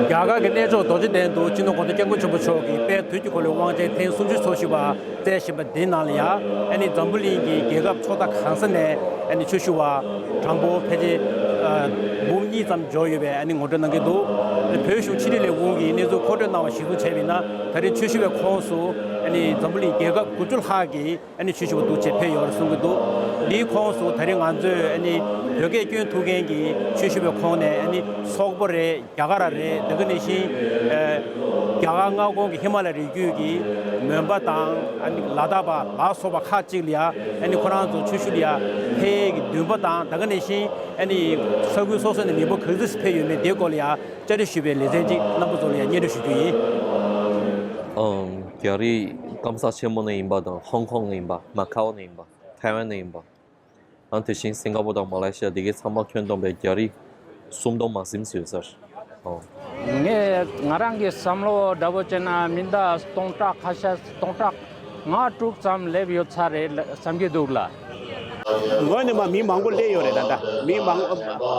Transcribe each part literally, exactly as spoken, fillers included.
རྒྱ་གར་གྱི་གནས་མཆོག་རྡོ་རྗེ་གདན་དུ་སྤྱི་ནོར་༸གོང་ས་༸སྐྱབས་མགོན་ཆེན་པོ་མཆོག་གིས་དཔལ་དུས་ཀྱི་འཁོར་ལོའི་དབང་ཆེན་ཐེངས་སུམ་ཅུ་སོ་བཞི་པ་བསྩལ་བཞིན་པ་འདི་ནང་ལ་ཡང་ཨ་ནི་འཛམ་བུ་གླིང་གི་རྒྱལ་ཁབ་ཕྱོགས་མཐའ་གང་ས་ནས་ཨ་ནི་ཆོས་ཞུ་བ་གྲངས་འབོར་ཕལ་ཆེར་འབུམ་གཉིས་ཙམ་འབྱོར་ཡོད་པའི་ཨ་ནི་ངོ་སྤྲོད་གནང་གི་འདུག་བོད་གཞུང་ཕྱི་དྲིལ་ལས་ཁུངས་ཀྱིས་གནས་ཚུལ་མཁོ་སྤྲོད་གནང་བ་གཞིར་བཟུང་བྱས་པ་ཡིན་ན། ད་རེས་ཆོས་ཞུ་བའི་ཁོངས་སུ་ཨ་ནི་འཛམ་བུ་གླིང་རྒྱལ་ཁབ་དགུ་བཅུ་ལྷག་གིས་ཨ་ནི་ཆོས་ཞུ་བ་འདུག་ཅེས་ཕེབས་ཡོད་རེད་གསུང་གི་འདུག་འདིའི་ཁོངས་སུ་ད་རེས་ང་ཚོས་ཨ་ནི་བོད་སྐད་སྐྱོན་ཐུབ་མཁན་གྱི་ཆོས་ཞུ་བའི་ཁོངས་ནས་ཨ་ནི་སོག་པོ་རེད། རྒྱ་གར་རེད། དེ་ག་ནང་བཞིན་ཨ་རྒྱ་གར་མངའ་ཁོངས་ཀྱི་ཧི་མ་ལ་རི་རྒྱུད་ཀྱི་མོན་པ་དང་ཨ་ནི་ལ་དྭགས་པ་ལ་སོགས་པ་ཁག་ཅིག་ལ་ཡ་ཨ་ནི་ཁོ་རང་ཚོ་ཆོས་ཞུ་ལ་ཡ་ཕེབས་ཀྱི་འདུན་པ་དང་། དེ་ག་ནང་བཞིན་ཨ་ནི་ས་ཁུལ་སོ་སོ་ནས་མི་འབོར་ག་ཚོད་ཕེབས་ཡོད་མེད་དེའི་སྐོར་ལ་ཡ་བཅར་འདྲི་ཞུས་པའི་ལེ་ཚན་ཅིག་རྣམ་པ་ཚོ་ལ་ཡང་སྙན་སྒྲོན་ཞུ་རྒྱུ་ཡིན། ཨང་། རྒྱ་རིགས་སྐམ་ས་ཆེན་མོ་ནས་ཡིན་པ་དང་། ཧོང་ཀོང་ནས་ཡིན་པ། མ་ཁའོ་ནས་ཡིན་པ། ཐའེ་ཝན་ནས་ཡིན་པ། ཨང་། དེ་བཞིན་སིང་ག་པོར་དང་མ་ལེ་ཤི་ཡ་དེ་གའི་ཚང་མ་ཁྱོན་བསྡོམས་པའི་རྒྱ་རིགས་སུམ་སྟོང་མ་ཟིན་ཡོད་ས་རེད། ཨང་། ངས་ང་རང་གི་བསམ་བློ་འདྲ་པོ་བྱས་ན་མི་འདྲ་སྟོང་ཕྲག་ཁ་ཤས་སྟོང་ཕྲག་ལྔ་དྲུག་ཙམ་སླེབས་ཡོད་ས་རེད་བསམ་གྱི་འདུག་ལ། ངོས་ནས་མ་མི་མང་པོ་སླེབས་ཡོད་རེད། ད་ལྟ་མི་མང་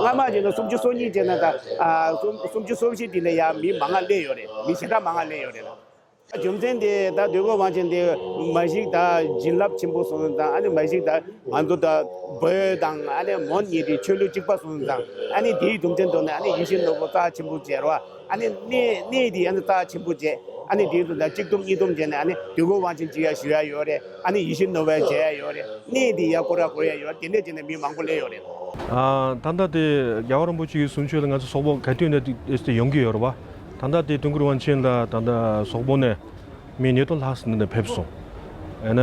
སྔ་མ་བྱས་ན་སུམ་ཅུ་སོ་གཉིས་བྱས་ན་ད་ཨ་སུམ་སུམ་ཅུ་སོ་བཞི་དེ་ནས་ཡང་མི་མང་ང་སླེབས་ཡོད་རེད། མི་ཞེ་དྲག་མང་ང་སླེབས་ཡོད་རེད་ལ། རྒྱུ་མཚན་དེ་ད་དུས་འཁོར་དབང་ཆེན་དེ་མ་གཞི་ད་བྱིན་རླབས་ཆེན་པོ་སོང་དང་། ཨ་ནི་མ་གཞི་ད་ང་ཚོ་ད་བོད་དང་ཨ་ནི་མོན་གཉིས་དེ་ཆོས་ལུགས་གཅིག་པ་སོང་དང་། ཨ་ནི་དེའི་རྒྱུ་མཚན་ཐོག་ནས་ཨ་ནི་ཡིད་བཞིན་ནོར་བུ་རྩ་ཆེན་པོ་མཇལ་བ། ཨ་ནི་གནས་གནས་དེ་ཨ་ནི་རྩ་ཆེན་པོ་མཇལ། ཨ་ནི་དེའི་དུས་ད་གཅིག་སྡོམ་གཉིས་སྡོམ་བྱས་ནས་ཨ་ནི་དུས་འཁོར་དབང་ཆེན་ཅིག་ཡ་ཞུ་ཡ་ཡོད་རེད། ཨ་ནི་ཡིད་བཞིན་ནོར་བུ་མཇལ་ཡ་ཡོད་རེད། གནས་དེ་ཡ་སྐོར་ར་སྐོར་ཡ་ཡོད་རེད། དེ་འདྲས་བྱས་ནས་མི་མང་པོ་སླེབས་ཡོད་རེད། ཨ། ད་ལྟ་དེ་རྒྱལ་བ་རིན་པོ་ཆེ་གི་གསུང་ཆོས་ལ་ང་ཚོ་སོག་པོ་ག་དུས་ནས་དེ་ཡོང་གི་ཡོད་རེད་བ། ད་ལྟ་དེ་དུས་འཁོར་དབང་ཆེན་ལ་ད་ལྟ་སོག་པོ་ནས་མི་ཉིས་སྟོང་ལྷག་ཙམ་འདི་ནས་ཕེབས་སོང་། ཡིན་ན་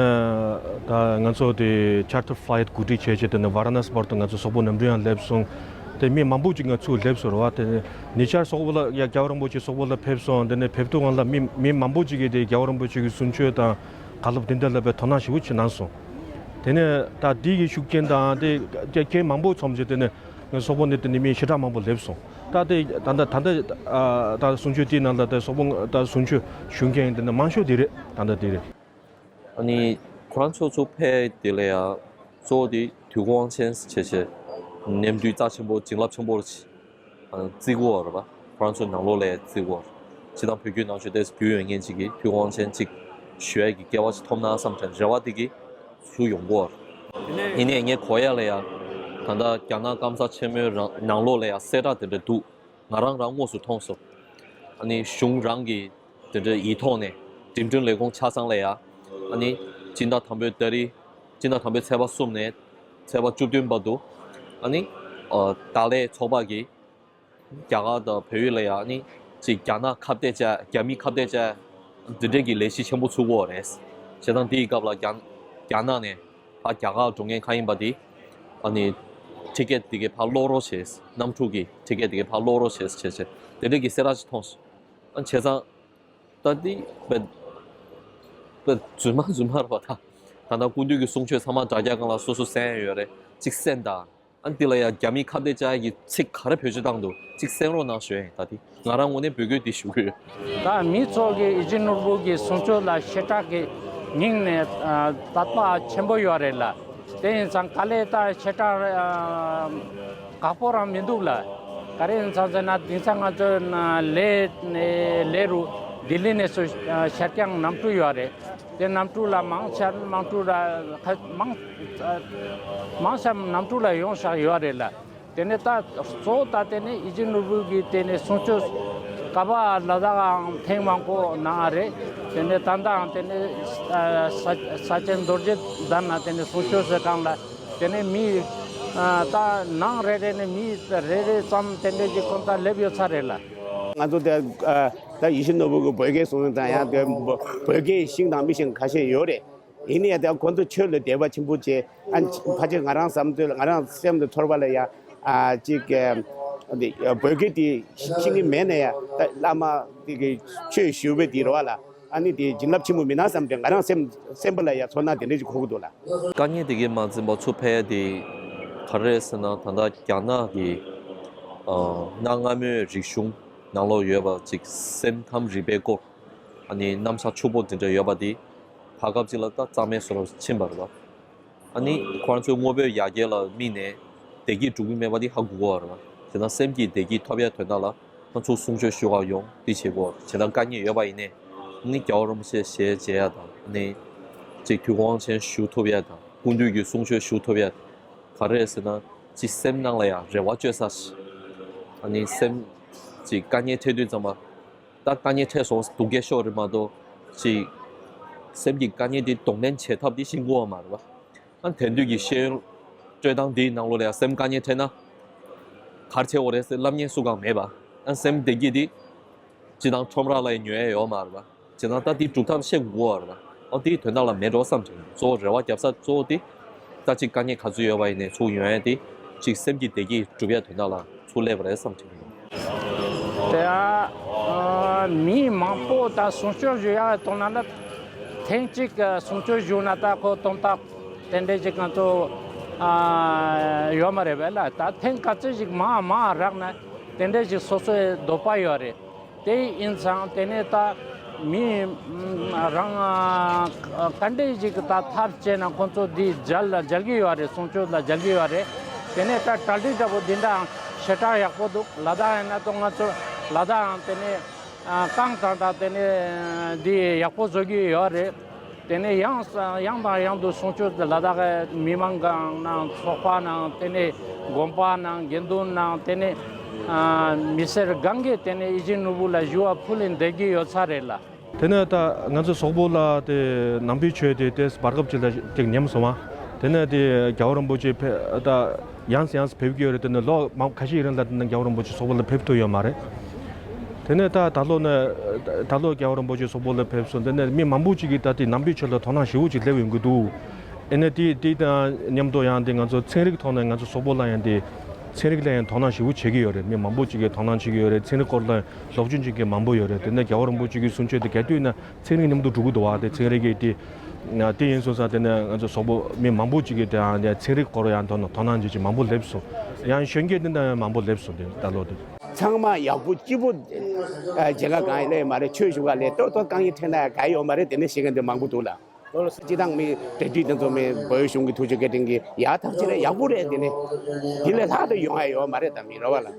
ད་ང་ཚོ་དེ་charter flight གོ་སྒྲིག་བྱས་བྱས། དེ་ནས་ཝཱ་ར་ཎ་སི་བར་དུ་ང་ཚོ་སོག་པོ་གནམ་གྲུ་ཡང་སླེབས་སོང་། དེ་མི་མང་པོ་ཅིག་ང་ཚོ་སླེབས་སོང་རེད་བ། དེ་ཉེ་ཆར་སོག་པོ་ལ་ཡ་རྒྱལ་བ་རིན་པོ་ཆེ་སོག་པོ་ལ་ཕེབས་སོང་། དེ་ནས་ཕེབས་དུས་སྒང་ལ་མི་མི་མང་པོ་ཅིག་གིས་དེ་རྒྱལ་བ་རིན་པོ་ཆེ་གི་གསུང་ཆོས་དང་བཀའ་སློབ་དེ་འདྲ་ལ་དཔེ་དོ་སྣང་ཞེ་པོ་ཅིག་གནང་སོང་། དེ་ནས་ད་འདི་གི་ཤུགས་རྐྱེན་དང་དེ་རྐྱེན་མང་པོ་ཚོམས་བྱས། དེ་ནས་སོག་པོ་ནས་དེ་ནས་མི་ཞེ་དྲག་མང་པོ་སླེབས་སོང་། ད་དེ་ད་ལྟ་ད་ལྟ་ཨ་ད་གསུང་ཆོས་དེའི་ནང་ལ་ད་སོག་པོ་ད་གསུང་ཆོས་ཞུ་མཁན་དེ་ནས་མང་ཤོས་དེ་རེད། ད་ལྟ་དེ་རེད། ཨ་ནི་ཁོ་རང་ཚོ་ཚོ་ཕེབས་དེ་ལ་ཡ་གཙོ་བོ་དེ་དུས་འཁོར་དབང་ཆེན་བྱས་བྱས་གནམ་གྲུའི་རྩ་ཆེན་པོ་བྱིན་རླབས་ཆེན་པོ་རེད། བརྩི་དགོས་པ་རེད་པ། ཁོ་རང་ཚོ་ནང་ལོགས་ལ་བརྩི་དགོས་པ་རེད། སྤྱིར་བཏང་བོད་བརྒྱུད་ནང་བཞིན་ཏོག་ཙམ་རྒྱུས་ཡོད་མཁན་ཅིག་གིས་དུས་འཁོར་དབང་ཆེན་ཅིག་ཞུ་ཡ་གི་སྐལ་བ་ཅིག་ཐོབ་ན་བསམ་དྲན་རེ་བ་དེ་གིས་ཚུར་ཡོང་དགོས་པ་རེད། ཡིན་ནའི་ངས་གོ་ཡ་ལ་ཡ་ད་ལྟ་རྒྱ་ནག་སྐམ་ས་ཆེན་མོའི་རང་ནང་ལོགས་ལ་ཡ་གསལ་བསྒྲགས་དེ་འདྲ་འདུག་ང་རང་རང་དངོས་སུ་མཐོང་སོང་། ཨ་ནི་གཞུང་རང་གི་དེ་འདྲ་ཡིག་ཐོག་ནས་འགྲིམ་འགྲུལ་ལས་ཁུངས་ཆ་ཚང་ལ་ཡ་ཨ་ནི་སྤྱི་ཟླ་དང་པོའི་ཏ་རིག་སྤྱི་ཟླ་དང་པོའི་ཚེས་པ་གསུམ་ནས་ཚེས་པ་བཅུ་བདུན་བར་དུ་ཨ་ནི་ཨ་ཏཱ་ལའི་ཚོགས་པ་གིས་རྒྱ་གར་དང་བལ་ཡུལ་ལ་ཡ་ཨ་ནི་ཅིག་རྒྱ་ནག་ཁ་གཏད་བཅག་རྒྱ་མི་ཁ་གཏད་བཅག་འདི་འདྲས་ཀྱི་ལས་གཞི་ཆེན་པོ་ཚུགས་ཀྱི་ཡོད་རེད། བྱས་ཙང་དེའི་སྐབས་ལ་རྒྱ་རྒྱ་ནག་ནས་ཕར་རྒྱ་གར་འགྲོ་མཁན་གང་ཡིན་པ་དེ་ཨ་ནི་ཊི་ཀེ་ཊི་དེ་གའི་ཕར་སློག་རོགས་བྱས། གནམ་གྲུ་གི་ཊི་ཀེ་ཊི་དེ་གའི་ཕར་སློག་རོགས་བྱས་བྱས་བྱས་དེ་འདྲས་ཀྱི་གསལ་བསྒྲགས་ཅིག་མཐོང་སོང་། ཨ་བྱས་ཙང་ད་འདི་དཔེ་དཔེ་རྫུན་མ་རྫུན་མ་རེད་པ། ད་ད་ལྟ་སྐུ་མདུན་གྱི་གསུང་ཆོས་ཚང་མ་དྲ་རྒྱ་སྒང་ལ་སོ་སོ་གསན་ཡ་ཡོད་རེད། གཅིག་གསན་དང་། ཨ་འདི་ལ་ཡ་རྒྱ་མིའི་ཁ་གཏད་བཅག་ཡ་གི་ཚིག་ག་རེ་བེད་སྤྱོད་བཏང་འདུག་གཅིག་གསན་རོགས་གནང་ཞུ་ཡ་ཡིན། ད་འདི་ང་རང་ངོས་ནས་འབོད་སྐུལ་འདི་ཞུ་གི་ཡོད། ད་མི་ཚོ་གིས་ཡིད་བཞིན་ནོར་བུ་གི་གསུང་ཆོས་ལ་ཞེ་དྲག་གི་སྙིང་ནས་ཨ་དད་པ་ཆེན་པོ་ཡོད་རེད་ལ། དེ་ཡིན་ཙང་དཀའ་ལས་ད་ཞེ་དྲག་ཨ་ཁག་པོ་རང་མི་འདུག་ལ། ག་རེ་ཡིན་ཙང་ཟེར་ན་དེང་སང་ང་ཚོ་ལས་ལས་རུ་ལྡི་ལི་ནས་སུ་ཨ་ཤར་རྐྱང་གནམ་གྲུ་ཡོད་རེད། དེ་གནམ་གྲུ་ལ་མང་ཆེ་གནམ་གྲུ་ལ་ཁ་མང་ཨ་མང་ཆེ་གནམ་གྲུ་ལ་ཡོང་བཞག་ཡོད་རེད་ལ། དེ་ནས་ད་གཙོ་བོ་ད་དེ་ནས་ཡིད་བཞིན་ནོར་བུ་གི་དེ་ནས་གསུང་ཆོས་ག་པར་ལ་དྭགས་ཨང་ཐེངས་མང་པོ་གནང་བ་རེད། དེ་ནས་ད་ལྟའང་དེ་ནས་ས་ས་ཆེན་རྡོ་རྗེ་གདན་ན་དེ་ནས་གསུང་ཆོས་ཟེར་སྒང་ལ་དེ་ནས་མི་ད་ནང་རེ་རེ་ནས་མི་རེ་རེ་ཙམ་དེ་འདྲས་ཀྱི་ཁོང་ཚོ་སླེབས་ཡོད་ས་རེད་ལ། ང་ཚོ་དེ་ད་ཡིད་བཞིན་ནོར་བུ་གི་བོད་སྐད་གསུང་དང་ཡང་དེ་བོད་སྐད་ཤེས་དང་མི་ཤེས་ཁ་ཤས་ཡོད་རེད། ཡིན་ནའི་ད་ཁོང་ཚོ་ཆོས་ལ་དད་པ་ཆེན་པོ་བྱས། ཨ་ཕལ་ཆེར་ང་རང་བསམ་ཚུལ་ང་རང་སེམས་ལ་ཚོར་བ་ལ་ཡ་ཨ་ཅིག་ཨ་འདི་བོད་སྐད་དེ་ཤེས་ཀྱི་མེད་ན་ཡ་ད་བླ་མ་དེ་གི་ཆོས་ཞུ་བའི་དེ་རེད་བ་ལ། ཨ་ནི་དེ་བྱིན་རླབས་ཆེན་པོ་མིན་ན་བསམ་སྟེ་ང་རང་སེམས་སེམས་པ་ལ་ཡ་ཚོར་སྣང་དེ་འདྲ་ཅིག་འཁོར་གྱི་འདུག་ལ། དཀའ་ངལ་དེ་གས་མ་འཛེམས་པ་ཚུར་ཕེབས་ཡ་དེ་ག་རེ་རེད་ཟེར་ན། ད་ལྟ་རྒྱ་ནག་གི་ཨ་གནའ་སྔ་མོའི་རིག་གཞུང་ནང་ལོགས་ཡོད་པ་ཅིག་སེམས་ཁམས་རིག་པའི་སྐོར། ཨ་ནི་རྣམ་གཞག་ཕྱུག་པོ་དེ་འདྲ་ཡོད་པ་དེ་བར་སྐབས་ཅིག་ལ་ད་རྩ་མེད་བཟོ་འདྲ་ཕྱིན་པ་རེད་པ། ཨ་ནི་ཁོ་རང་ཚོའི་དངོས་པོའི་ཡར་རྒྱས་ལ་དམིགས་ནས་བདེ་སྐྱིད་སྒྲུབ་ཀྱི་མེད་པ་དེ་ཧ་གོ་གི་ཡོད་རེད་པ། དེ་ན་སེམས་ཀྱི་བདེ་སྐྱིད་ཐོབ་ཡ་དོན་དག་ལ་ ང་ཚོ་གསུང་ཆོས་ཞུ་གར་ཡོང་འདི་བྱེད་དགོས། བྱེད་སྟངས་དཀའ་ངལ་ཡོད་པ་ཡིན་ནའི་ནི་རྒྱལ་བ་རིན་པོ་ཆེ་ཞལ་མཇལ་ཡ་དང་ནི་ཅིག་དུས་འཁོར་དབང་ཆེན་ཞུ་ཐུབ་ཡ་དང་སྐུ་མདུན་གྱི་གསུང་ཆོས་ཞུ་ཐུབ་ཡ་ག་རེ་རེད་ཟེར་ན། ཅིག་སེམས་ནང་ལ་ཡང་རེ་བ་བཅོལ་ས་ཞིག་ཨ་ནི་སེམས་ཅིག་དཀའ་ངལ་འཕྲད་དུས་ཙམ་པ། ད་དཀའ་ངལ་འཕྲད་སོང་སྡུག་སྐད་ཤོར་རེད་མ་གཏོགས་ཅིག་སེམས་ཀྱི་དཀའ་ངལ་འདི་གདོང་ལེན་བྱེད་ཐབས་འདི་ཤེས་དགོས་པ་མ་རེད་པ། ཨ་དེང་དུས་ཀྱི་ཤེས་ཡོན་སྤྲོད་སྟངས་འདིའི་ནང་ལོགས་ལ་ཡང་སེམས་དཀའ་ངལ་འཕྲད་ན་ག་རེ་བྱེད་དགོས་རེད་ཟེར་སློབ་གཉེར་སུ་གང་མེད་པ། ཨ་སེམས་བདེ་སྐྱིད་འདི་སྤྱིར་བཏང་ཁྲོམ་ར་ལ་ཡང་ཉོ་ཡ་ཡོད་མ་རེད་པ། བྱས་ན་ད་དེའི་སྒྲུབ་ཐབས་ཤེས་དགོས་པ་རེད་པ། ཨ་དེའི་དོན་དག་ལ་མེད་འགྲོ་བསམ་དྲན། གཙོ་བོ་རེ་བ་རྒྱབ་ས་གཙོ་བོ་དེ་ད་ཅིག་དཀའ་ངལ་ག་ཚོད་ཡོད་པ་ཡིན་ནའི་ཚུར་ཡོང་ཡ་དེ་ཅིག་སེམས་ཀྱི་བདེ་སྐྱིད་སྒྲུབ་ཡ་དོན་དག་ལ་ཚུར་སླེབས་པ་རེད་བསམ་དྲན་གྱི་འདུག་དེ་ཡང་མི་མང་པོ་ད་གསུང་ཆོས་ཞུ་ཡག་གི་ཐོག་ན་ད་ཐེངས་གཅིག་གསུང་ཆོས་ཞུ་ན་ད་ཁོ་དོན་དག་དེ་འདྲས་ཅིག་ང་ཚོ་ཡོད་མ་རེད་པས་ལ། ད་ཐེངས་ག་ཚོད་ཅིག་མང་མང་རག་ན་དེ་འདྲས་ཅིག་སོ་སོའི་འདོད་པ་ཡོད་རེད། དེ་ཡིན་ཙང་དེ་ནས་ད་མི་རང་ག་འདྲས་ཅིག་ད་ཐབས་བྱས་ན་ཁོང་ཚོ་འདི་མཇལ་ལ་མཇལ་གྱི་ཡོད་རེད། གསུང་ཆོས་ལ་མཇལ་གྱི་ཡོད་རེད། དེ་ནས་ད་གྲ་སྒྲིག་འདྲ་པོ་འདི་འདྲའང་ཞེ་དྲག་ཡག་པོ་འདུག་ལ་དྭགས་ཡིན་ན་ད་ང་ཚོ་ལ་དྭགས་ཡང་དེ་ནས་རྐང་ཐང་དང་དེ་ནས་འདི་ཡག་པོ་བཟོ་གི་ཡོད་རེད། དེ་ནས་ཡང་ཡང་དང་ཡང་དུ་གསུང་ཆོས་ལ་དྭགས་མི་མང་གང་ནང་ཚོགས་པ་ནང་དེ་ནས་དགོན་པ་ནང་དགེ་འདུན་ནང་དེ་ནས་མི་སེར་གང་གིས་དེ་ནས་ཡིད་བཞིན་ནོར་བུ་ལ་ཞུ་བ་ཕུལ་ལེན་བསྡད་ཀྱི་ཡོད་ས་རེད་ལ། དེ་ནས་ད་ང་ཚོ་སོག་པོ་ལ་དེ་ནང་པའི་ཆོས་དེ་དེ་བར་སྐབས་ཅིག་ལ་ཅིག་ཉམས་སོང་བ། དེ་ནས་དེ་རྒྱལ་བ་རིན་པོ་ཆེ་ཕེ་ད་ཡང་སེ་ཡང་སེ་ཕེབས་ཀྱི་ཡོད་རེད། དེ་ནས་ལོ་མང་ཁ་ཤས་ཡིན་རིང་ལ་དེ་ནས་རྒྱལ་བ་རིན་པོ་ཆེ་སོག་པོ་ལ་ཕེབས་ཐུབ་ཡོད་མ་རེད། དེ་ནས་ད་ད་ལོ་ནས་ད་ལོ་རྒྱལ་བ་རིན་པོ་ཆེ་སོག་པོ་ལ་ཕེབས་སོང་། དེ་ནས་མི་མང་པོ་ཅིག་གིས་ད་དེ་ནང་པའི་ཆོས་ལ་དོ་སྣང་ཞེ་པོ་ཅིག་སླེབས་ཡོང་གི་འདུག་ཨེ་ནས་དེ་དེ་དང་མཉམ་དུ་ཡང་དེ་ང་ཚོ་ཚན་རིག་ཐོག་ནས་ང་ཚོ་སོག་པོ་ལ་ཡང་དེ་ཚན་རིག་ལ་ཡང་དོ་སྣང་ཞེ་པོ་བྱེད་ཀྱི་ཡོད་རེད། མི་མང་པོ་ཅིག་གིས་དོ་སྣང་བྱེད་ཀྱི་ཡོད་རེད། ཚན་རིག་སྐོར་ལ་སློབ་སྦྱོང་བྱེད་མཁན་མང་པོ་ཡོད་རེད། དེ་ནས་རྒྱལ་བ་རིན་པོ་ཆེ་གི་གསུང་ཆོས་དེ་ག་དུས་ན་ཚན་རིག་མཉམ་དུ་འགྲོ་གི་འདུག་བ། དེ་ཚན་རིག་གི་དེ་དེ་ཡིན་སོང་ཙང་དེ་ནས་ང་ཚོ་སོག་པོ་མི་མང་པོ་ཅིག་གིས་དེ་ཚན་རིག་སྐོར་ཡང་དོ་དོ་སྣང་བྱེད་ཀྱི་མང་པོ་སླེབས་སོང་། ཡང་གཞོན་སྐྱེས་དེ་འདྲ་ཡང་མང་པོ་སླེབས་སོང་། དེ་ད་ལོ་དེ། ཚང་མ་ཡག་པོ་སྐྱིད་པོ་མཇལ་ཁ་གང་ཡང་ལས་མ་རེད། ཆོས་ཞུ་ག་ལས་ཏོག་ཏོག་དཀའ་ངལ་འཕྲད་ན་ཡང་ག་ཡོད་མ་རེད། དེ་ནས་ཤེས་མཁན་དེ་མང་པོ་འདུག་ལ། སྤྱི་བཏང་མི་འབྲེལ་མཐུད་དེ་ཚོ་མི་བོད་གཞུང་གི་ཐུགས་རྗེ་བཀའ་དྲིན་གྱིས་ཡག་ཐག་ཆོད་རེད། ཡག་པོ་རེད། དེ་ནས་དེ་ལས་ལྷག་ཏུ་ཡོང་ཡ་ཡོད་མ་རེད། ད་མི་རོ་བ་ལ། ལས་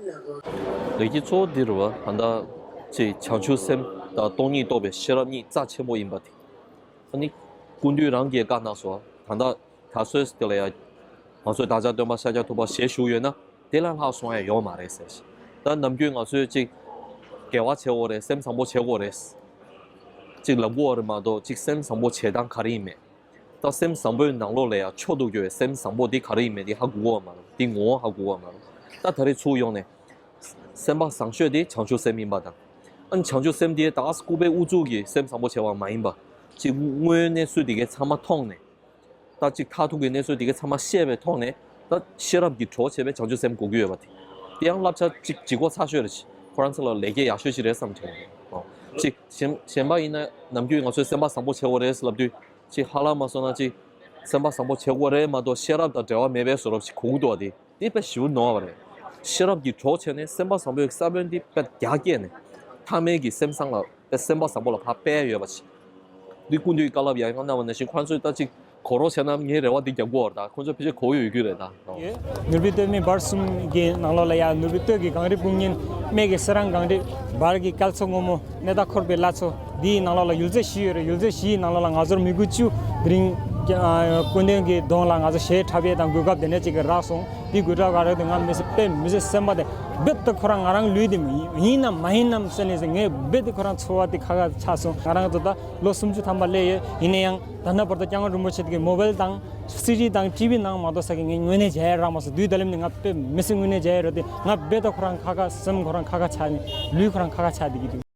ཀྱི་གཙོ་བོ་འདི་རུ་བ་ད་ལྟ་ཅིག་བྱང་ཆུབ་སེམས་དང་སྟོང་ཉིད་རྟོགས་པའི་ཤེས་རབ་གཉིས་རྩ་ཆེན་པོ་ཡིན་པ་དེ། ཨ་ནི་སྐུ་མདུན་རང་གིས་བཀའ་གནང་སོང་། ད་ལྟ་ད་གཟོད་དེ་ལ་ཡ་ང་ཚོས་བདག་ཅག་སྟོན་པ་ཤཱཀྱ་ཐུབ་པ་ཞལ་བཞུགས་ཡོད་ན་དེ་ལས་ལྷག་སོང་ཡ་ཡོད་མ་རེད་ཟེར་ཞིང་། ད་ནམ་རྒྱུན་ང་ཚོས་ཅིག་དགེ་བ་བྱེད་དགོས་རེད། སེམས་བཟང་པོ་བྱེད་དགོས་རེད། ཅིག་ལབ་དགོས་པ་རེད་མ་གཏོགས་ཅིག་སེམས་བཟང་པོ་བྱེད་སྟངས་ག་རེ་ཡིན་མེད། ད་སེམས་བཟང་པོའི་ནང་ལོགས་ལ་ཡང་མཆོག་ཏུ་གྱུར་པའི་སེམས་བཟང་པོ་འདི་ག་རེ་ཡིན་མེད་འདི་ཧ་གོ་གི་ཡོད་མ་རེད། འདི་ངོ་བོ་ཧ་གོ་གི་ཡོད་མ་རེད། ད་ད་རེས་ཚུར་ཡོང་ནས་སེམས་པ་བཟང་ཤོས་དེ་བྱང་ཆུབ་སེམས་ཡིན་པ་དང་། ཨ་ནི་བྱང་ཆུབ་སེམས་དེ་ད་ལྐུགས་པའི་ཨུ་ཚུགས་ཀྱིས་སེམས་བཟང་པོ་བྱས་པ་མ་ཡིན་པ། ཅིག་དངོས་ཡོད་གནས་ཚུལ་དེ་གའི་ཚང་མ་མཐོང་ནས། ད་ཅིག་མཐར་ཐུག་གི་གནས་ཚུལ་དེ་གའི་ཚང་མ་ཤེས་པའི་ཐོག་ནས་ད་ཤེས་རབ་ཀྱི་གྲོགས་བྱས་པའི་བྱང་ཆུབ་སེམས་དགོས་ཀྱི་ཡོད་པ་དེ། དེ་ཡང་བསླབ་བྱ་ཅིག་ལྗིད་ཁོག་ཚ་ཤོས་རེད། ཁོ་རང་ཚོ་ལ་ལེགས་སྐྱེས་ཡག་ཤོས་ཤིག་རེད་བསམ་དྲན། ཅིག་གཞན་གཞན་པ་ཡིན་ན་ནམ་རྒྱུན་ང་ཚོས་སེམས་པ་བཟང་པོ་བྱེད་དགོས་རེད་ལབ་དུས། ཅིག་ཧ་ལམ་མ་སོང་ན་ཅིག་སེམས་པ་བཟང་པོ་བྱེད་དགོས་རེད་མ་གཏོགས་ཤེས་རབ་དང་འབྲེལ་བ་མེད་པའི་བཟོ་འདྲ་ཞིག་གོ་གི་འདུག་བ། དེ་དེ་དཔེ་ཞེ་པོ་ནོར་བ་རེད། ཤེས་རབ་ཀྱི་གྲོགས་བྱས་ནས་སེམས་པ་བཟང་པོའི་ས་བོན་དེ་དཔེ་རྒྱ་བསྐྱེད་ནས་ཐ་མལ་གྱི་སེམས་བཟང་ལ་དཔེ་སེམས་པ་བཟང་པོ་ལ་ཕར་སྤེལ་ཡོད་པ་ཞིག་འདི་སྐུ་མདུན་གྱི་བཀའ་སློབ་ཡང་ཡང་གནང་བ་ནང་བཞིན་ཁོ་རང་ཚོས་ད་ཅིག་གོ་རོགས་བྱས་ན་ངའི་རེ་བ་འདི་རྒྱག་དགོས་བ་རེད། ད་ཁོ་ཚོ་ཕལ་ཆེར་གོ་ཡོད་རྒྱུ་རེད་ད། ཡོད། ནོར་བུའི་སྟོད་སྨད་བར་གསུམ་གྱི་ནང་ལོགས་ལ་ཡང་ནོར་བུའི་སྟོད་ཀྱི་གངས་རི་སྤུངས་རྙིང་། སྨད་ཀྱི་གསེར་རང་གངས་རི། བར་གྱི་སྐལ་མཚོ་སྔོན་མོ། གནས་བདག་འཁོར་བའི་བླ་མཚོ། འདིའི་ནང་ལོགས་ལ་ཡུལ་ཚོ་བཞི་ཡོད་རེད། ཡུལ་ཚོ་བཞིའི་ནང་ལོགས་ལ་ང་ཚོར་མི་དགུ་བཅུ་དེ་རིང་ཨ་སྐུ་མདུན་གྱི་གདོང་ལ་ང་ཚོ་ཞལ་འཁྲབ་ཡས་དང་གོ་སྐབས་དེ་འདྲ་ཅིག་གི་རག་སོང་། འདི་གོ་སྐབས་ག་རེ་དེ་ང་མི་ཚེ་དཔེ་མི་ཚེ་སེམས་པ་དེ་རྦད་དེ་ཁོ་རང་ང་རང་ལུས་དེ་ཡིན་ནམ་མ་ཡིན་ནམ་ཟེར་ནས་ངས་རྦད་དེ་ཁོ་རང་ཚོར་བ་དེ་ཁ་ཁ་ཆགས་སོང་། ང་རང་ཚོ་ད་ལོ་སུམ་ཅུ་ཐམ་པ་སླེབས་ཡོད། ཡིན་ན་ཡང་ད་ལྟ་བར་དུ་སྐྱབས་མགོན་རིན་པོ་ཆེ་གི་མོ་བལ་དང་སི་ཌི་དང་ཊི་ཝི་ནང་མ་གཏོགས་ས་གི་ངས་དངོས་གནས་མཇལ་ཡ་རག་མ་སོང་། དུས་ད་ལམ་ནས་ང་དཔེ་མི་སྲིད་དངོས་གནས་མཇལ་ཡ་རོ་དེ་ང་རྦད་དེ་ཁོ་རང་ཁ་ཁ་སེམས་ཁོ་རང་ཁ་ཁ་ཆགས་ནས་ལུས་ཁོ་རང་ཁ་ཁ་ཆགས་བསྡད་ཀྱི་འདུག